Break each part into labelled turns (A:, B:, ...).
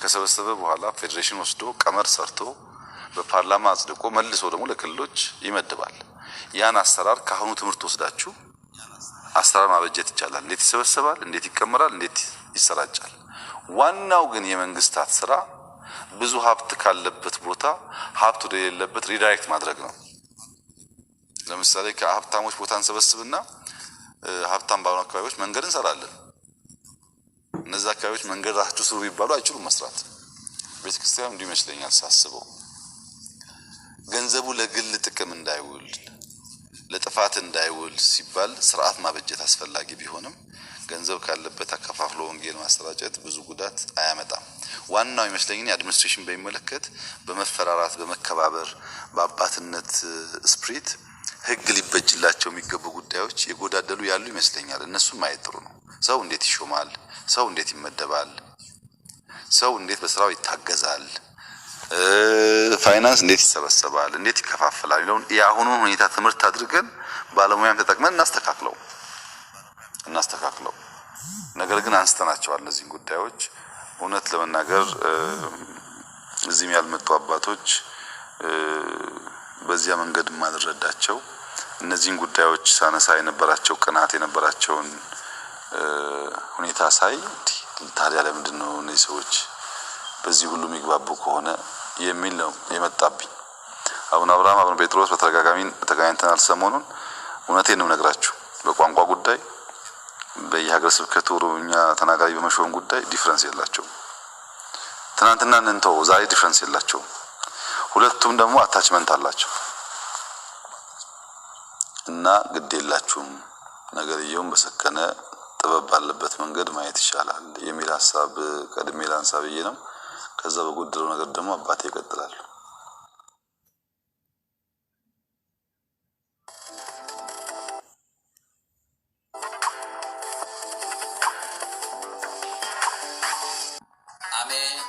A: ከሰበሰበ በኋላ ፌዴሬሽን ወስዶ ቀመር ሰርቶ በፓርላማ አጽድቆ መልሶ ደግሞ ለክልሎች ይመድባል። ያን አሰራር ከአሁኑ ትምህርት ወስዳችሁ አሰራር ማበጀት ይቻላል። እንዴት ይሰበሰባል፣ እንዴት ይቀመራል፣ እንዴት ይሰራጫል። ዋናው ግን የመንግስታት ስራ ብዙ ሀብት ካለበት ቦታ ሀብት ወደሌለበት redirect ማድረግ ነው። ለምሳሌ ከሀብታሞች ቦታ እንሰበስብና ሀብታም ባልሆኑ አካባቢዎች መንገድ እንሰራለን። እነዚ አካባቢዎች መንገድ ራሳችሁ ስሩ ቢባሉ አይችሉም መስራት። ቤተክርስቲያን እንዲሁ ይመስለኛል ሳስበው ገንዘቡ ለግል ጥቅም እንዳይውል፣ ለጥፋት እንዳይውል ሲባል ስርዓት ማበጀት አስፈላጊ ቢሆንም ገንዘብ ካለበት አከፋፍሎ ወንጌል ማሰራጨት ብዙ ጉዳት አያመጣም። ዋናው ይመስለኝ administration በሚመለከት በመፈራራት፣ በመከባበር፣ በአባትነት spirit ህግ ሊበጅላቸው የሚገቡ ጉዳዮች የጎዳደሉ ያሉ ይመስለኛል። እነሱን ማየት ጥሩ ነው። ሰው እንዴት ይሾማል? ሰው እንዴት ይመደባል? ሰው እንዴት በስራው ይታገዛል? ፋይናንስ እንዴት ይሰበሰባል? እንዴት ይከፋፈላል? የሚለውን የአሁኑን ሁኔታ ትምህርት አድርገን ባለሙያም ተጠቅመን እናስተካክለው እናስተካክለው። ነገር ግን አንስተናቸዋል እነዚህን ጉዳዮች። እውነት ለመናገር እዚህም ያልመጡ አባቶች በዚያ መንገድ የማልረዳቸው እነዚህን ጉዳዮች ሳነሳ የነበራቸው ቅናት የነበራቸውን ሁኔታ ሳይ፣ ታዲያ ለምንድን ነው እነዚህ ሰዎች በዚህ ሁሉ የሚግባቡ ከሆነ የሚል ነው የመጣብኝ። አቡነ አብርሃም፣ አቡነ ጴጥሮስ በተደጋጋሚ ተገናኝተናል ሰሞኑን። እውነቴን ነው ነግራችሁ በቋንቋ ጉዳይ፣ በየሀገረ ስብከቱ ኦሮምኛ ተናጋሪ በመሾም ጉዳይ difference የላቸውም። ትናንትና እንተው፣ ዛሬ difference የላቸውም። ሁለቱም ደግሞ attachment አላቸው እና ግድ የላችሁም፣ ነገርየውን በሰከነ ጥበብ ባለበት መንገድ ማየት ይሻላል የሚል ሀሳብ ቀድሜ ላንሳ ብዬ ነው። ከዛ በጎደለው ነገር ደግሞ አባቴ ይቀጥላሉ።
B: Ameen.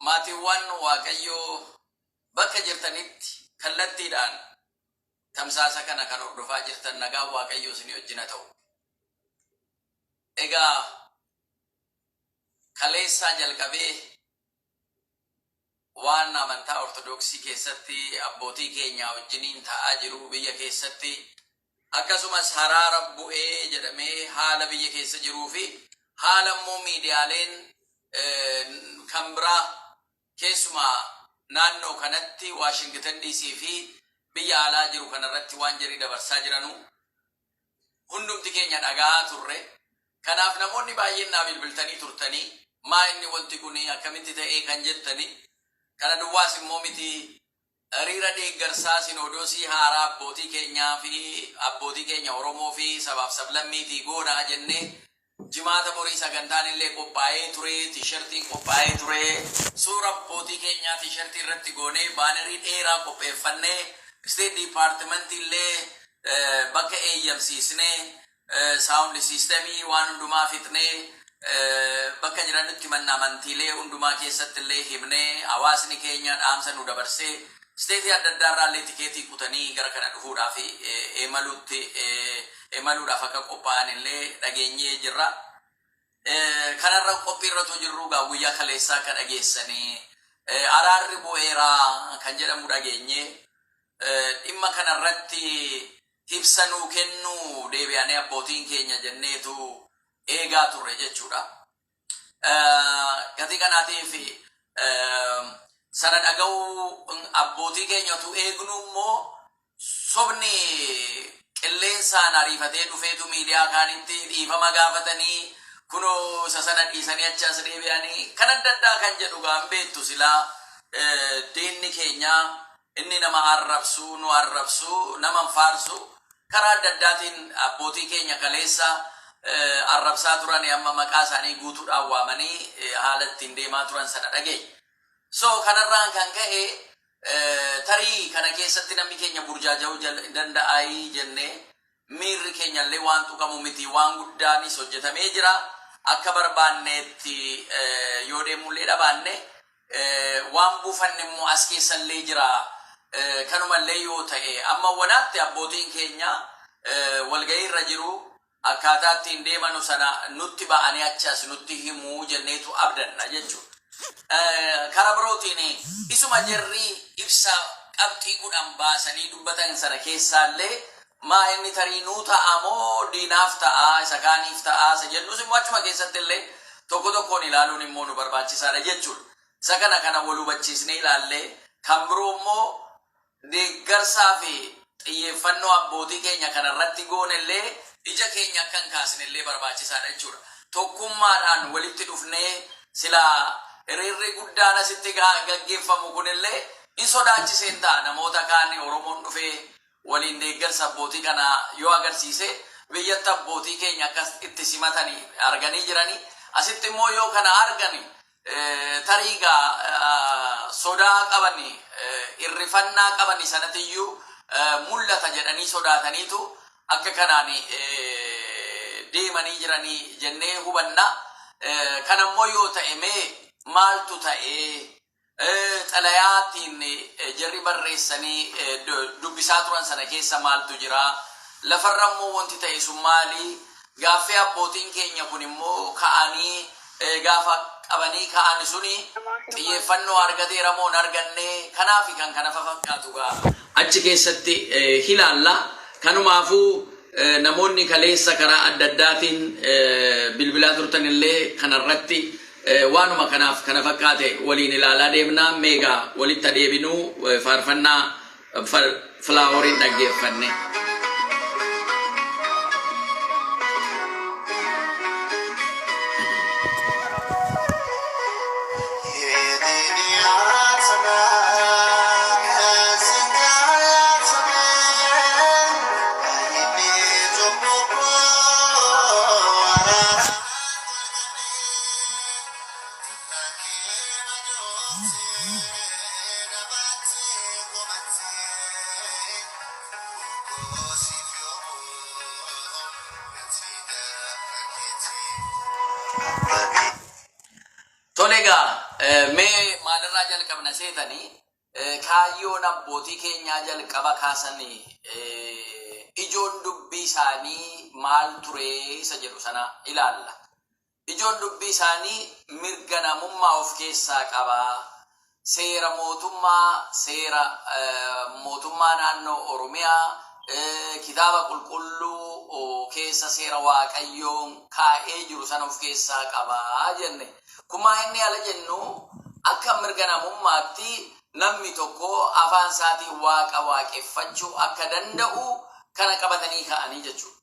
B: Maatiiwwan Waaqayyoo bakka jirtanitti kallattiidhaan tamsaasa kana kan hordofaa jirtan, nagaan Waaqayyoo isinii wajjin haa ta'u. Egaa kaleessaa jalqabee waan amantaa Ortodoksii keessatti abbootii keenya wajjiniin ta'aa jiru biyya keessatti, akkasumas haraara bu'ee jedhamee haala biyya keessa jiruu fi haala immoo miidiyaaleen kan biraa keessumaa naannoo kanatti Waashingtan DC fi biyya alaa jiru kanarratti waan jedhii dabarsaa jiranu hundumti keenya dhagahaa turre. Kanaaf namoonni baay'een naa bilbiltanii turtanii, maa inni wanti kun akkamitti ta'ee kan jettanii. Kana duwwaas immoo miti, hiriira deeggarsaa sinoodosii haaraa abbootii keenyaa fi abbootii keenya Oromoo fi sabaaf sablammiitii goonaa jennee Jimaata borii sagantaan illee qophaa'ee ture, T-shirtiin qophaa'ee ture, suura abbootii keenyaa T-shirtii irratti goonee bannerii dheeraa qopheeffannee State Departmentii illee bakka eeyyamsiisnee, sound systemii waan hundumaa fixnee, bakka jiranitti manna amantiilee hundumaa keessatti illee himnee, hawaasni keenya dhaamsa nu dabarsee Isteetii adda addaa irraallee tikeetii kutanii gara kana dhufuudhaaf emaluutti emaluudhaaf akka qophaa'an illee dhageenyee jirra. Kanarra qophii irra jirru gaa guyyaa kaleessaa akka dhageessanii araarri bu'eeraa kan jedhamu dhageenye, dhimma kanarratti ibsa nuu kennuu deebi'anii abbootiin keenya jenneetu eegaa turre jechuudha. Gatii kanaatiif sana dhaga'uu abbootii keenyatu eegnu immoo sobni qilleensaan ariifatee dhufeetu miidiyaa kaanitti dhiifama gaafatanii, kunoo isa sana dhiisanii achi as deebi'anii kan adda addaa kan jedhu gaan beektu. Silaa diinni keenya inni nama arrabsu, nu arrabsu, nama faarsu, karaa adda addaatiin abbootii keenya kaleessa arrabsaa turan amma maqaa isaanii guutuudhaan waamanii haala ittiin deemaa turan sana dhageenya. So kanarraan kan ka'e tarii kana keessatti namni keenya burjaaja'uu danda'aa jennee miirri keenya illee waan tuqamu miti, waan guddaanis hojjetamee jira. Akka barbaanneetti yoo deemullee dhabaanne, waan buufanne immoo as keessallee jira. Kanumallee yoo ta'e, amma wanaatti abbootiin keenya walgahii irra jiru, akkaataa ittiin deemanu sana nutti ba'anii achi as nutti himuu jenneetu abdanna jechuudha. Karaa birootiin isuma jarri ibsa qabxii 10 baasanii dubbatan sana keessaallee maa inni tarii nuu ta'a moo diinaaf ta'a, isa kaaniif ta'a isa jennus immoo achuma keessatti illee tokko tokkoon ilaaluun immoo nu barbaachisaadha jechuudha. Isa kana wal hubachiisnee ilaallee, kan biroo immoo deeggarsaa fi xiyyeeffannoo abbootii keenya kanarratti goonellee ija keenya akka hin kaasnellee barbaachisaadha jechuudha. Tokkummaadhaan walitti dhufnee silaa hiriirri guddaan asitti gaggeeffamu kunillee hin sodaachiseen ta'a namoota kaan. Oromoon dhufee waliin deeggarsa abbootii kana yoo agarsiise, biyyatti abbootii keenya akkas itti simatanii arganii jiranii, asitti immoo yoo kana argani, tarii gaa sodaa qabani, irrifannaa qabani sanatiyyuu mul'ata jedhanii sodaataniitu akka kanaan deemanii jiranii jennee hubanna. Kanammoo yoo ta'e, mee maaltu ta'ee, xalayaatiin jarri barreessanii dubbisaa turan sana keessa maaltu jira? Lafarra immoo wanti ta'e sun maali? Gaaffii abbootiin keenya kun immoo ka'anii gaafa qabanii ka'an suni xiyyeeffannoo argateera moo hin arganne? Kanaaf kan kana fakkaatu gaa achi keessatti ilaalla. Kanumaafuu namoonni kaleessa karaa adda addaatiin bilbilaa turtan illee kanarratti waanuma kanaaf kana fakkaate waliin ilaalaa deemnaa. Meegaa walitti adeebinuu faarfannaa Filaaworiin dhaggeeffanne. Tole egaa, mee maalirraa jalqabna seetanii, kaayyoon abbootii keenyaa jalqaba kaasanii ijoon dubbii isaanii maal ture isa jedhu sana ilaalla. Ijoon dubbii isaanii mirga namummaa of keessaa qaba. Seera mootummaa, seera mootummaa naannoo Oromiyaa, kitaaba qulqulluu keessa seera Waaqayyoon kaa'ee jiru sana of keessaa qaba jenne. Kumaa inni ala jennu, akka mirga namummaatti namni tokko afaan isaatiin Waaqa waaqeffachuu akka danda'u kana qabatanii ka'anii jechuudha.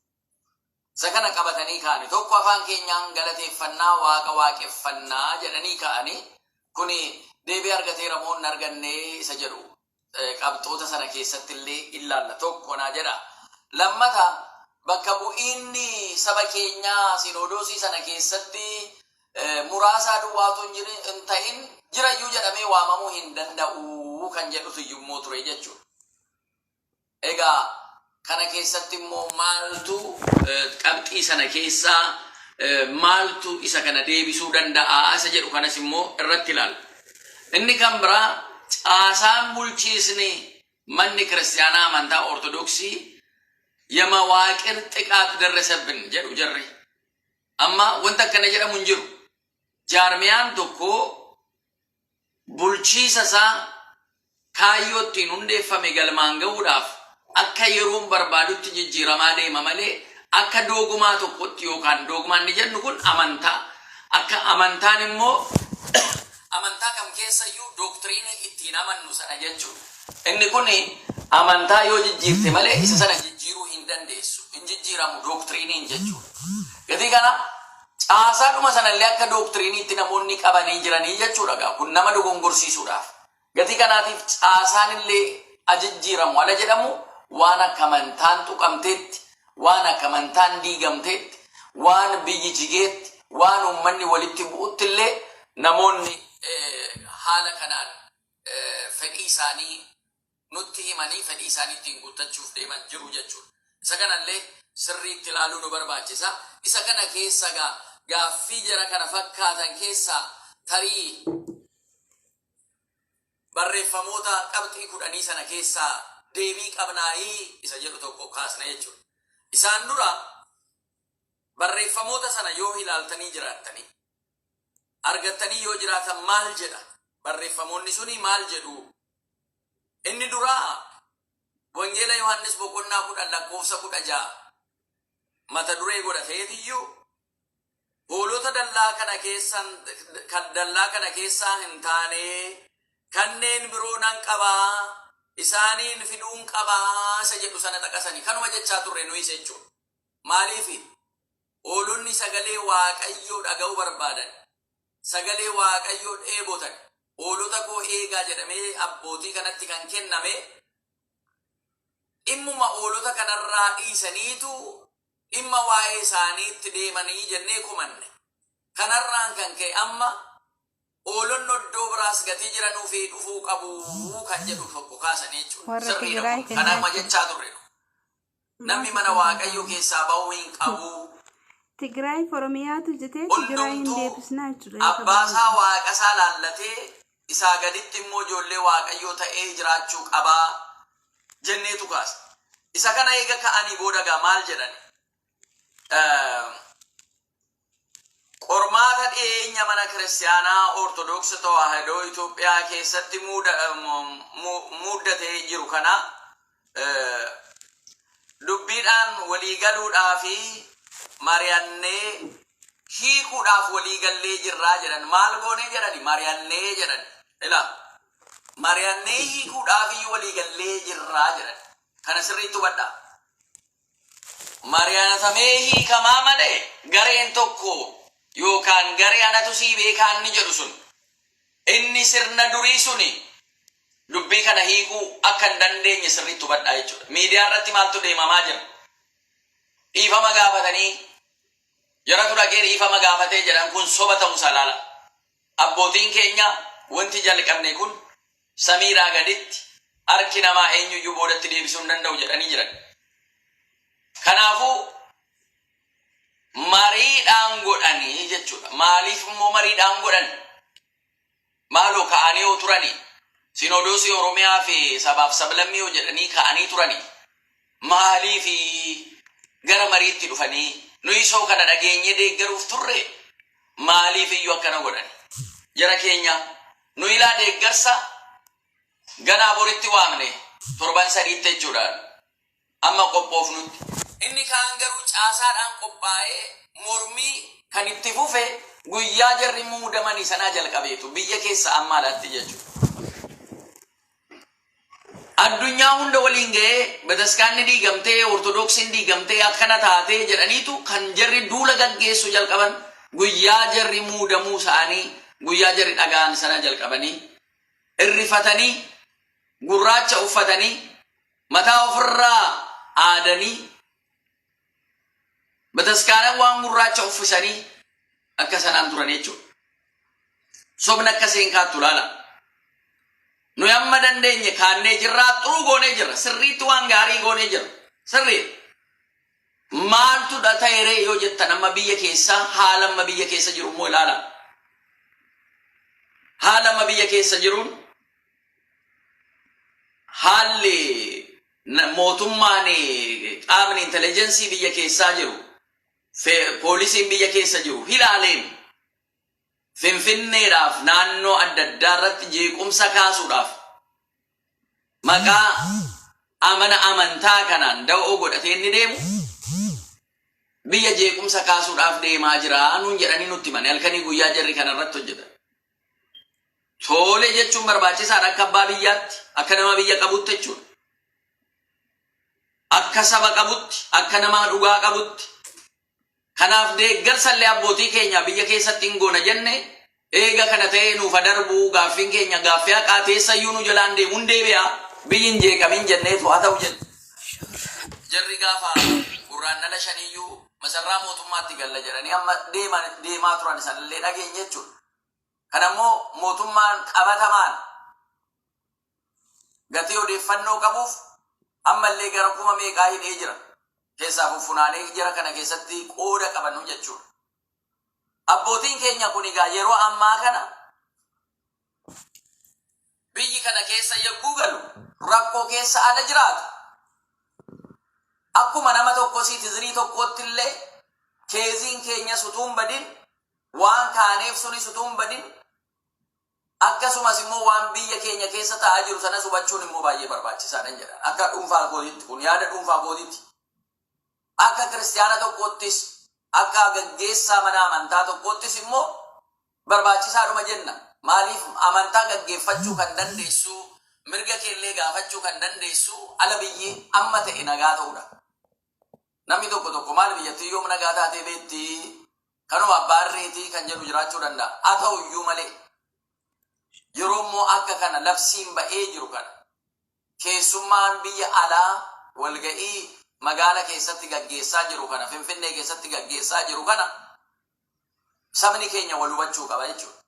B: Isa kana qabatanii ka'anii, tokko afaan keenyaan galateeffannaa, Waaqa waaqeffannaa jedhanii ka'anii, kuni deebii argateera moo hin arganne isa jedhu qabxoota sana keessatti illee ilaalla, tokko naa jedha. Lammata, bakka bu'iinni saba keenyaa sinodoosii sana keessatti muraasaa duwwaatu hin ta'in, jirayyuu jedhamee waamamuu hin danda'u kan jedhutu iyyuu ture jechuudha. Egaa kana keessatti immoo maaltu qabxii sana keessaa maaltu isa kana deebisuu danda'a isa jedhu kanas immoo irratti ilaalla. Inni kan biraa Caasaan bulchiisni manni kiristaanaa amantaa Ortodoksii የመዋቅር ጥቃት ደረሰብን jedhu jarri. Amma wanta akkana jedhamu hin jiru. Jaarmiyaan tokko bulchiisa isaa kaayyoo ittiin hundeeffame galmaan ga'uudhaaf akka yeroon barbaadutti jijjiiramaa deema malee, akka doogumaa tokkotti yookaan doogumaan ni jennu kun amantaa. Akka amantaan immoo amantaa kam keessayyuu doktiriinii ittiin amannu sana jechuudha. Inni kun amantaa yoo jijjiirte malee isa sana jijjiiruu hin dandeessu. Hin jijjiiramu doktiriiniin jechuudha. Gatii kana caasaadhuma sanallee akka doktiriiniitti namoonni qabanii jiranii jechuudha gaa kun nama dogongorsiisuudhaaf. Gatii kanaatiif caasaan illee ajijjiiramu ala jedhamu waan akka amantaan tuqamteetti, waan akka amantaan diigamteetti, waan biyyi jigeetti, waan uummanni walitti bu'utti illee namoonni haala kanaan fedhii isaanii nutti himanii fedhii isaanii ittiin guuttachuuf deeman jiru jechuudha. Isa kanallee sirriitti ilaaluu nu barbaachisa. Isa kana keessa gaaffii jara kana fakkaatan keessaa tarii barreeffamoota qabxii 10 sana keessaa deebii qabnaayii isa jedhu tokko kaasna jechuudha. Isaan dura barreeffamoota sana yoo ilaaltanii jiraattanii, argattanii yoo jiraatan, maal jedha? Barreeffamoonni suni maal jedhu? Inni duraa Wangeela Yohaannis boqonnaa 10 lakkoofsa 16 mata duree godhateetiyyuu, hoolota dallaa kana keessan kan dallaa kana keessaa hin taane kanneen biroo nan qabaa, isaaniin fiduun qabaa isa jedhu sana xaqasanii kanuma jechaa turre nuyis jechuudha. Maaliif? Hoolonni sagalee Waaqayyoo dhaga'uu barbaadan, sagalee Waaqayyoo dheebotan, hoolota koo eegaa jedhamee abbootii kanatti kan kenname, dhimmuma hoolota kanarraa dhiisaniitu dhimma waa'ee isaaniitti deemanii jennee komanne. Kanarraan kan ka'e amma hoolonni iddoo biraas gatii jiranuu fi dhufuu qabu kan jedhu tokko kaasanii jechuudha.
C: Warra
B: Sirriidha
C: Tigraay
B: kun. Kanuma
C: kennaa
B: jechaa turre. Namni mana Waaqayyoo keessaa bahuu hin qabu.
C: Tigraay Oromiyaatu jetee Tigraay hin
B: Hundumtuu
C: deebisnaa jechuudha.
B: abbaasaa waaqasaa laallatee isaa gaditti immoo ijoollee Waaqayyoo ta'ee jiraachuu qabaa jenneetu kaasa. Isa kana eega ka'anii booda gaa maal jedhani? Qormaata dhiyeenya mana kiristaanaa Ortodoksii Tawaahidoo Itoophiyaa keessatti muuddatee jiru kana dubbiidhaan waliigaluudhaa fi mari'annee hiikuudhaaf waliigallee jirraa jedhan. Maal goonee jedhani? Mari'annee jedhan. Ilaa, mari'annee hiikuudhaaf iyyuu waliigallee jirraa jedhan. Kana sirriitti hubadhaa. Mari'atamee hiikamaa malee gareen tokko yookaan garee anatu sii beekaa inni jedhu sun, inni sirna durii suni dubbii kana hiikuu akka hin dandeenye sirriitti hubadhaa jechuudha. Miidiyaa irratti maaltu deemamaa jira? Dhiifama gaafatanii, jaratu dhaqee dhiifama gaafatee jedhan. Kun soba ta'uusaa laala. Abbootiin keenya wanti jalqabne kun samiidhaa gaditti harki namaa eenyuyyuu boodatti deebisuu hin danda'u jedhanii jiran. Kanaafuu mariidhaan godhanii jechuudha. Maaliif immoo mariidhaan godhan? Maaloo ka'anii yoo turanii, Sinodoosii Oromiyaa fi sabaaf sablammii yoo jedhanii ka'anii turanii, maaliif gara mariitti dhufanii? Nuyi soo kana dhageenyee deeggaruuf turre, maaliif iyyuu akkana godhan? Jara keenya, nu ilaa deeggarsa ganaa boritti waamne, torban 3tti jechuudha. Amma qophoofnutti. Inni kaan garuu caasaadhaan qophaa'ee mormii kan itti fufe guyyaa jarri muudamanii sanaa jalqabeetu biyya keessa amma alaatti jechuudha. Addunyaa hunda waliin ga'ee bataskaanni diigamtee, Ortodoksiin diigamtee, akkana taatee jedhaniitu kan jarri duula gaggeessu jalqaban guyyaa jarri muudamuu isaanii, guyyaa jarri dhaga'an sana jalqabanii irrifatanii, gurraacha uffatanii, mataa ofirraa aadanii, bataskaana waan gurraacha uffisanii akka sanaan turan jechuudha. Sobni akka seen kaattu laala. Nuyi amma dandeenye kaannee jirraa, xuruu goonee jirra. Sirriitti waan gaarii goonee jirra. Sirrii. Maaltu ta'e yoo jettan, amma biyya keessa haala amma biyya keessa jiru immoo ilaala. Haala amma biyya keessa jiruun Haalli mootummaan, qaamni intelligence biyya keessaa jiru, poolisiin biyya keessa jiru hilaaleen Finfinneedhaaf naannoo adda addaa irratti jeequmsa kaasuudhaaf maqaa amana amantaa kanaan da'oo godhatee inni deemu biyya jeequmsa kaasuudhaaf deemaa jira nuun jedhanii nutti himani. Halkanii guyyaa jarri kana irratti hojjetan. Tole jechuun barbaachisaadha akka abbaa biyyaatti, akka nama biyya qabutti jechuudha. Akka saba qabutti, akka nama dhugaa qabutti. Kanaaf deeggarsa illee abbootii keenya biyya keessatti hin goona jenne. Eega kana ta'ee nuuf darbuu, gaaffiin keenya gaaffii haqaa teessayyuu nu jalaan deemu hin deebi'a, biyyi hin jeeqamin jenneetu haa ta'u jenne. Jarri gaafa Gurraandhala 5yyuu masarraa mootummaatti galla jedhanii amma deemaa turan sanallee dhageenye jechuudha. Kanammoo mootummaan qabatamaan gatii odeeffannoo qabuuf ammallee gara kuma meeqaa hidhee jira. Keessaa fuffunaanee jara kana keessatti qooda qabannu jechuudha. Abbootiin keenya kun egaa yeroo ammaa kana biyyi kana keessa yogguu galu rakkoo keessa ala jiraatu. Akkuma nama tokko citizen tokkootti illee caseiin keenyas utuu hin badin, waan kaaneef sunis utuu hin badin, akkasumas immoo waan biyya keenya keessa ta'aa jiru sanas hubachuun immoo baay'ee barbaachisaadha jedha. Akka dhuunfaa kootiitti, kun yaada dhuunfaa kootiitti. Akka kiristiyaana tokkoottis, akka gaggeessaa mana amantaa tokkoottis immoo barbaachisaadhuma jenna. Maaliif? Amantaa gaggeeffachuu kan dandeessu, mirga keellee gaafachuu kan dandeessu ala biyyi amma ta'e nagaa ta'uudha. Namni tokko tokko maal biyyattii yoom nagaa taatee beetti, kanuma abbaa irreetii kan jedhu jiraachuu danda'a. Haa ta'u iyyuu malee, yeroo immoo akka kana labsiin ba'ee jiru kana, keessummaan biyya alaa walga'ii magaala keessatti gaggeessaa jiru kana, Finfinnee keessatti gaggeessaa jiru kana, sabni keenya wal hubachuu qaba jechuudha.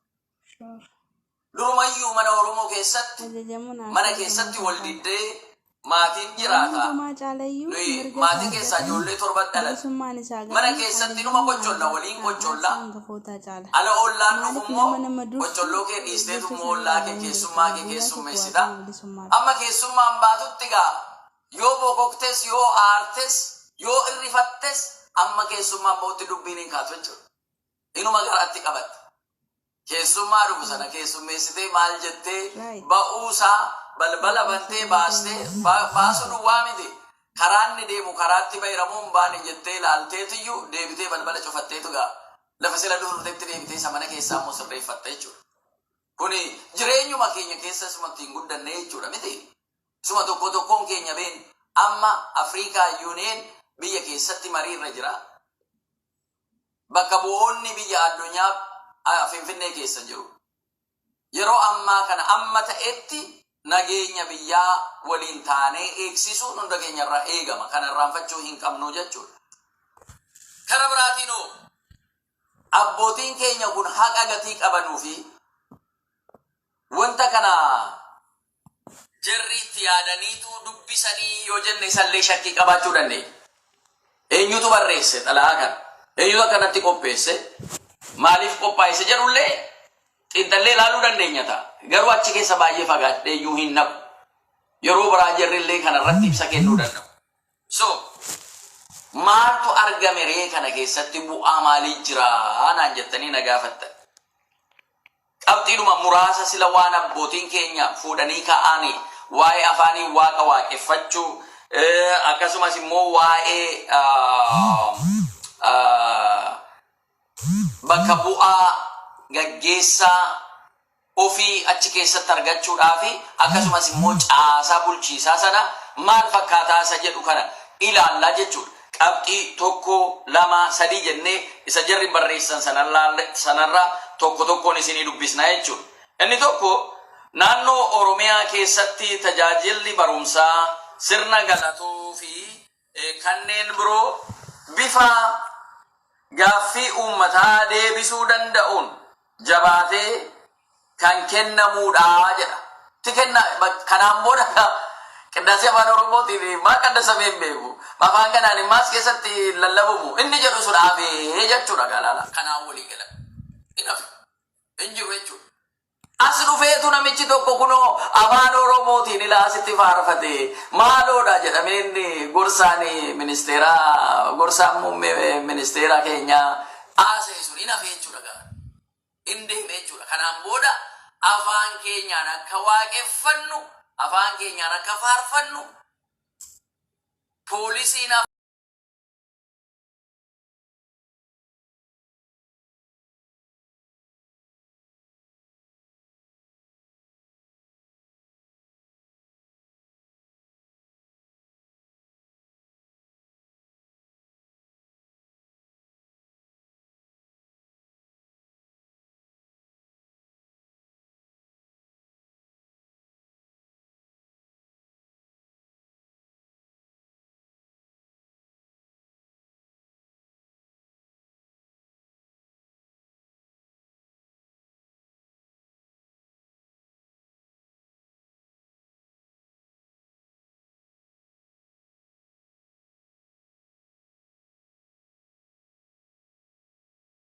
B: Durumayyuu mana Oromoo keessatti,
C: Ajajamuun
B: mana keessatti wal diddee maatiin
C: Waan
B: jiraata.
C: hundumaa caalayyuu
B: Nuyi
C: mirga
B: maatii
C: isaa
B: keessaa
C: argatan
B: ijoollee torba dhalate.
C: bilisummaan isaa
B: Mana
C: galii
B: keessatti numa
C: ajajamuun
B: qocholla, waliin qocholla.
C: hangafootaa caala.
B: Ala ollaan dhufu
C: Maaliif
B: immoo
C: nama nama dursu
B: qocholloo kee dhiisteetu
C: jecha
B: immoo ollaa kee
C: sana
B: keessummaa kee
C: guyyaa tokko
B: keessummeessita.
C: Waaqayyo bilisummaa
B: Amma keessummaan baatutti gaa yoo bokoktes, yoo aartes, yoo irrifattes, amma keessummaan bahutti dubbiin hin kaatu jechuudha. Inuma garaatti qabatte. Keessummaa dhufu sana keessummeessitee maal jettee ba'uusaa balbala bantee baastee baasuu duwwaa miti. Karaa inni deemu karaatti bayramuu hin baane jettee ilaalteetiyyuu deebitee balbala cufatteetu gaa lafa sila dhuftetti deebitee isa mana keessaa immoo sirreeffatta jechuudha. Kuni jireenyuma keenya keessa isuma ittiin guddanne jechuudha miti. Isuma tokko tokkoon keenya been amma Afrikaa Union biyya keessatti marii irra jira. Bakka bu'oonni biyya addunyaa Finfinnee keessa jiru. Yeroo ammaa kana amma ta'etti nageenya biyyaa waliin taanee eegsisuun hunda keenya irraa eegama. Kana irraanfachuu hin qabnu jechuudha. Kara biraatiinoo abbootiin keenya kun haqa gatii qabanuu fi wanta kana jarri itti yaadaniitu dubbisanii yoo jenne isallee shakkii qabaachuu dandeenya. Eenyutu barreesse xalayaa kana? Eenyutu akkanatti qopheesse? Maaliif qophaa'e jedhullee xiinxallee ilaaluu dandeenya ta'a. Garuu achi keessa baay'ee fagaadhee iyyuu hin naqu. Yeroo biraa jarrillee kanarratti ibsa kennuu danda'u. So, maaltu argame ree, kana keessatti bu'aa maalii jira naan jettanii na gaafattan. Qabxiidhuma muraasa sila waan abbootiin keenya fuudhanii ka'anii waa'ee afaanii waaqa waaqeffachuu, akkasumas immoo waa'ee bakka bu'aa gaggeessaa ofii achi keessatti argachuudhaa fi akkasumas immoo caasaa bulchiisaa sana maal fakkaataa isa jedhu kana ilaallaa jechuudha. Qabxii tokko, lama, sadii jennee isa jarri barreessan sanarraa tokko tokkoon isinii dubbisna jechuudha. Inni tokko, naannoo Oromiyaa keessatti tajaajilli barumsaa, sirna galatuu fi kanneen biroo bifa gaaffii uummataa deebisuu danda'uun jabaatee kan kennamuudha jedha. Ti kenna kanaan booda qindaasii afaan Oromootiin maa qaddasamee hin beeku. Afaan kanaan immaas keessatti lallabamu. Inni jedhu sun hafee jechuudha galaala. Kanaan walii gala. Hin hafe. Hin jiru jechuudha. As dhufeetu namichi tokko kunoo afaan Oromootiin ilaa asitti faarfate, maaloodha jedhamee inni gorsaan ministeeraa, gorsaan muummee ministeera keenyaa haasa'e sun hin hafe jechuudha gaa. Hin deeme jechuudha. Kanaan booda afaan keenyaan akka waaqeffannu, afaan keenyaan akka faarfannu, poolisiin afaan